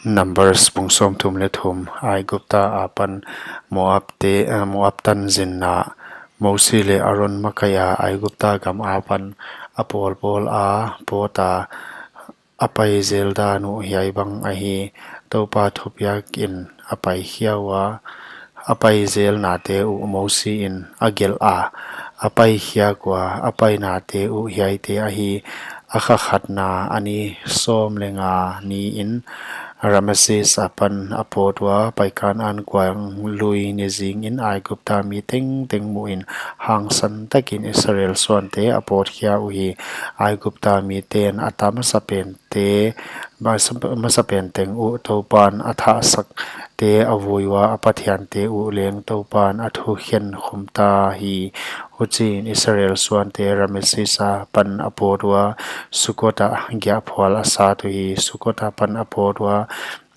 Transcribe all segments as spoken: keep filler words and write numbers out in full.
Numbers bung sawmthum leh thum. Aigupta apan Moab te, eh, Moab tan zinna. Mosi leh Aron makaih a Aigupta gam apan a pawlbawl a pawt a, a pai zel dan uh hiai bang ahi. Toupa thupiak in a paikhia ua, a pai zelnate uh Mosi in a gelh a, a paikhiak ua, a painate uh hiaite ahi. A kha khatna, a ni sawm leh nga ni in Rameses apan a pawt ua, pai Kanaan kuang lui ni zing in Aigupta mi tengteng mu in hangsan takin Israel suante a pawtkhia uhi. Aigupta miten a ta masapen te, masa, masapen teng uh Toupan a thahsak te a vui ua, a pathiante uh leng Toupan a thukhen khum ta hi. Huchiin Israel suante Rameses apan a pawt ua, Sukot ah giahphual a sat uhi. Sukot apan a pawt ua,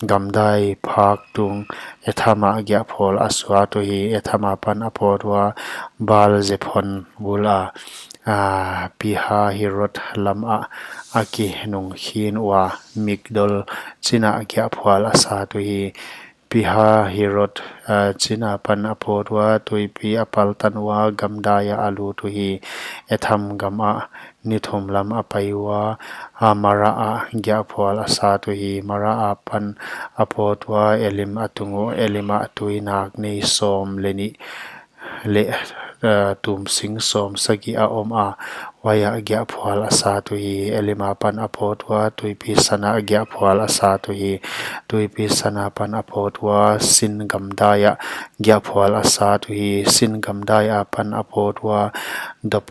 gamdai phak tung Etham ah giahphual a sat uhi. Etham apan a pawt ua, Baal Zephon bul a, a, Pi-hahirot lam ah a kinungkhin ua, Migdol chin ah giahphual a sat uhi. Pi-hahirot, a, chin apan a pawt ua, tuipi a paltan ua, gamdai ah a lut uhi. Etham gam ah ni thum lam a pai ua, a, Mara ah giahphual a sat uhi. Mara apan a pawt ua, Elim a tung uh, Elim ah tuinak nei sawm leh nih leh, eh, tumsing sawm sagih a om a, huai ah giahphual a sat uhi. Elim apan a pawt ua, tuipi san ah giahphual a sat uhi. Tuipi san apan a pawt ua, Sin gamdai ah giahphual a sat uhi. Sin gamdai apan a pawt ua, Dop,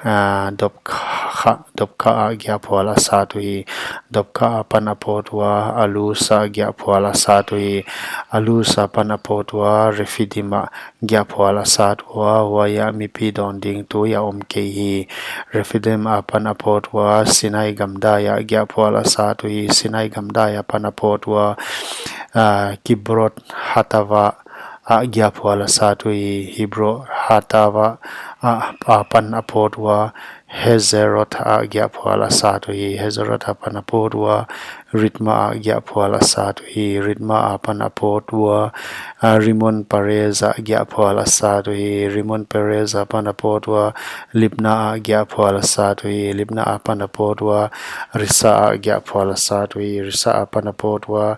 ah, Dopka, Dopka ah giahphual a sat uhi. Dopka apan a pawt ua, Alus ah giahphual a sat uhi. Alus apan a pawt ua, Refidim ah giahphual a sat ua, huai ah mipi dawn ding tui a om kei hi. Refidim apan a pawt ua, Sinai gamdai ah giahphual a sat uhi. Sinai gamdai apan a pawt ua, ah, Kibrot Hatava ah giahphual a sat uhi. Kibrot Hatava ah, apan a pawt ua, Hazerot ah giahphual a sat uhi. Hazerot apan a pawt ua, Ritma ah giahphual a sat uhi. Ritma apan a pawt ua, a, Rimon Perez ah giahphual a sat uhi. Rimon Perez apan a pawt ua, Libna ah giahphual a sat uhi. Libna apan a pawt ua, Risa ah giahphual a sat uhi. Risa apan a pawt ua,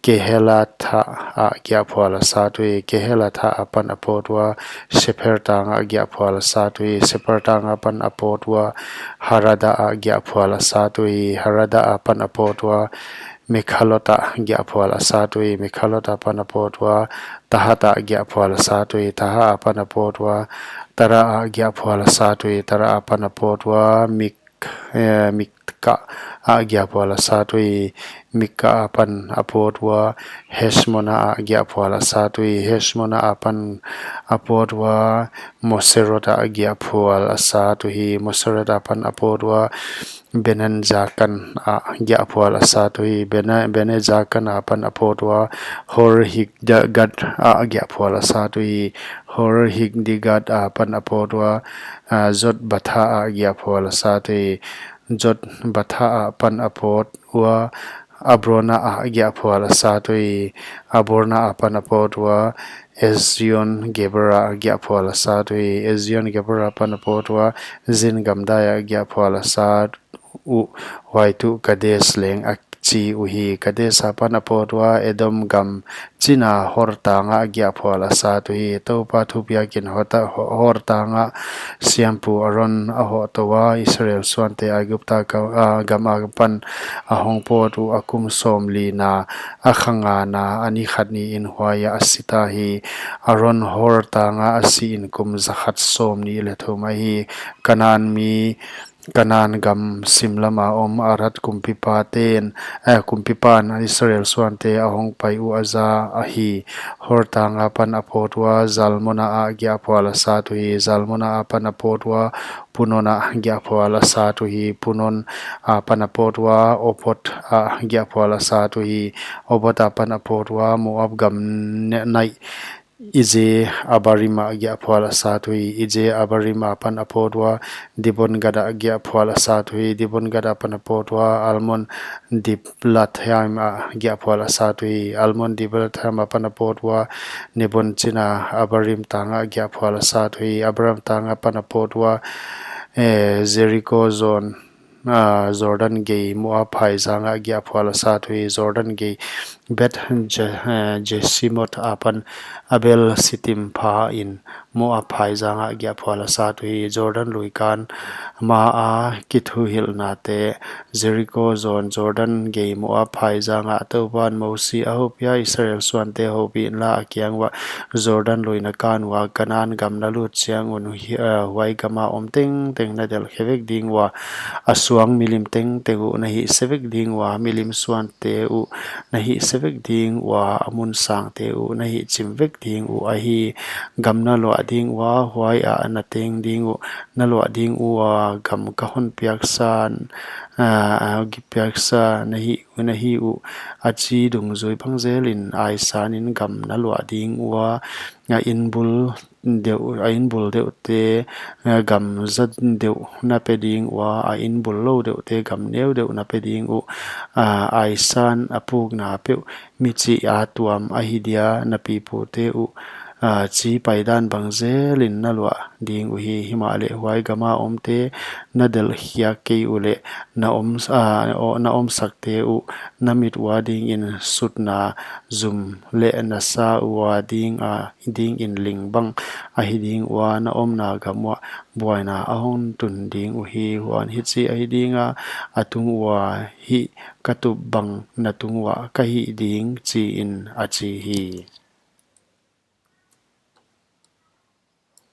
Kehelatha ah giahphual a sat uhi. Kehelatha apan a pawt ua, Sepher tang ah giahphual a sat uhi. Sepher tang apan a pawt ua, Harada ah giahphual a sat uhi. Harada apan a pawt ua, Mekhalot ah giahphual a sat uhi. Mekhalot apan a pawt ua, Tahat ah giahphual a sat uhi. Tahat apan a pawt ua, Tara ah giahphual a sat uhi. Tara apan a pawt ua, Mik, eh, Mikka ah giahphual a sat uhi. Mikka apan a pawt ua, Heshmona ah giahphual a sat uhi. Heshmona apan a pawt ua, Moserot ah giahphual a sat uhi. Moserot apan a pawt ua, Bene Jaakan ah giahphual a sat uhi. Bene, Bene Jaakan apan a pawt ua, Hor Hagidgad ah giahphual a sat uhi. Hor Hagidgad apan a pawt ua, ah, Jotbatha ah giahphual a sat uhi. Jotbatha apan a pawt ua, Abrona ah giahphual a sat uhi. Abrona apan a pawt ua, Ezion Geber ah giahphual a sat uhi. Ezion Geber apan a pawt ua, Zin gamdai ah giahphual a sat uh, huai tuh Kades leng a chi uhi. Kades apan a pawt ua, Edom gam chin a Hor tang ah giahphual a sat uhi. Toupa thupiak in Hor ta, Hor tang ah siampu Aron a hoh tou a, Israel suante Aigupta ka, a, gam apan a hong pawt uh a kum sawmlina, a kha ngana, a ni khat ni in huai ah a si ta hi. Aron Hor tang ah a si in kum zakhat sawmnih leh thum ahi. Kanaan mi, Kanaan gam sim lam a om Arad kumpipaten, eh, kumpipan Israel suante a hong pai uh a za ahi. Hor tang apan a pawt ua, Zalmona ah giahphual a sat uhi. Zalmona apan a pawt ua, Punon ah giahphual a sat uhi. Punon apan a pawt ua, Obot ah giahphual a sat uhi. Obot apan a pawt ua, Moab gam ne-, naih Iye-Abarim ah giahphual a sat uhi. Iye-Abarim apan a pawt ua, Dibon gad ah giahphual a sat uhi. Dibon gad apan a pawt ua, Almon-Diblathaim ah giahphual a sat uhi. Almon-Diblathaim apan a pawt ua, Nebo chin a Abarim tang ah giahphual a sat uhi. Abarim tang apan a pawt ua, eh, Jeriko zawn, ah, Jordan gei Moab phaizang ah giahphual a sat uhi. Jordan gei Beth Je-, eh, Jesimot apan Abel Sitim pha in Moab phaizang ah giahphual a sat uhi. Jordan lui kan ma a kithuhilhnate. Jeriko zawn Jordan gei Moab phaizang ah Toupan Mosi a houpiha, Israel suante houpih inla, a kiang uah, Jordan lui na kan ua Kanan gam na lut chiang un hi, eh, huai gam a om tengteng na delh khe vek ding ua, a suang milim tengteng uh na hihse vek ding ua, milim suante uh na hihse vek ding ua, a mun sangte uh na hihchim vek ding uh ahi. Gam na luah ding ua, huai ah na teng ding uh, na luah ding ua, gam ka hon piaksa, ah, ah, gi piaksa na hi, na hi uh, a chi dungzui bang zel in aisan in gam na luah ding ua, a inn bul deuh, a inn bul deuhte, eh, gam za deuh na pe ding ua, a inn bul lou deuhte gam neu deuh na pe ding uh, ah, aisan a pukna peuh michih a tuam ahi dia, na pipute uh, ah, chi paidan bang zel in na luah ding uhi. Himahleh huai gam a omte na delh khiak kei uleh, na om, ah, o-, na omsakte uh na mit ua ding in sutna zum leh na sa ua ding a, ding in ling bang ahi ding ua, na omna gam uah buaina a hon tun ding uhi. Huan hichi ahi ding a, a tung ua, hih ka tup bang na tung uah ka hih ding, chi in a chi hi.